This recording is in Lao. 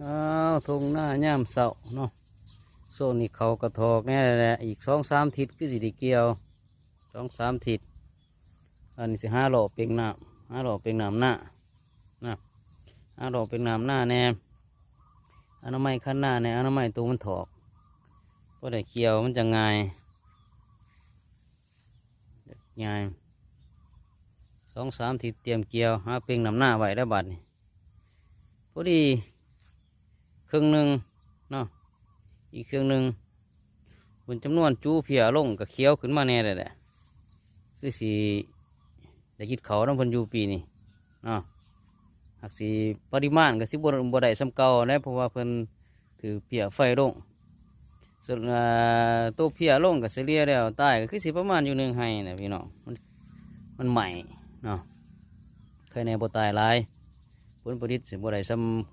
ອ້າວ ທົ່ງນາຍາມເຊົ້າເນາະ. ໂຊນນີ້ເຂົາກະຖອກແນ່ແຫຼະ ອີກສອງສາມທິດຄືຊິໄດ້ກ່ຽວ ສອງສາມທິດ. ອັນນີ້ຊິຫາເລາະເປັງນ້ຳ ຫາເລາະເປັງນ້ຳນານະ ຫາເລາະເປັງນ້ຳນາແນ່ ອະນາໄມຄັນນາແນ່ ອະນາໄມໂຕມັນຖອກ ພໍໄດ້ກ່ຽວມັນຈັ່ງງ່າຍ ງ່າຍ ສອງສາມທິດຕຽມກ່ຽວ ຫາເປັງນ້ຳນາໄວ້ແລ້ວບາດນີ້. ພໍດີເຄິ່ງໜຶ່ງເນາະ ອີກເຄິ່ງໜຶ່ງ ເພິ່ນຈຳນວນຈູເພຍລົງກະຂຽວຂຶ້ນມາແນ່ແລ້ວແຫຼະ ຄືຊິໄດ້ກິນເຂົ້ານຳເພິ່ນຢູ່ປີນີ້ເນາະ. ຫາກຊິປະລິມານກະຊິບໍ່ ບໍ່ໄດ້ສ່ຳເກົ່າແຫຼະ ເພາະວ່າເພິ່ນຖືກເພຍໄຟລົງ ສ່ວນ ເອີ ໂຕເພຍລົງກະສະເລ່ຍແລ້ວຕາຍກະຄືຊິປະມານຢູ່ໜຶ່ງໄຮ່ນະພີ່ນ້ອງ ມັນ ມັນໄໝ້ເນາະ. ໄຄແນ່ບໍ່ຕາຍຫຼາຍ ຜົນຜະລິດຊິບໍ່ໄດ້ສ່ຳ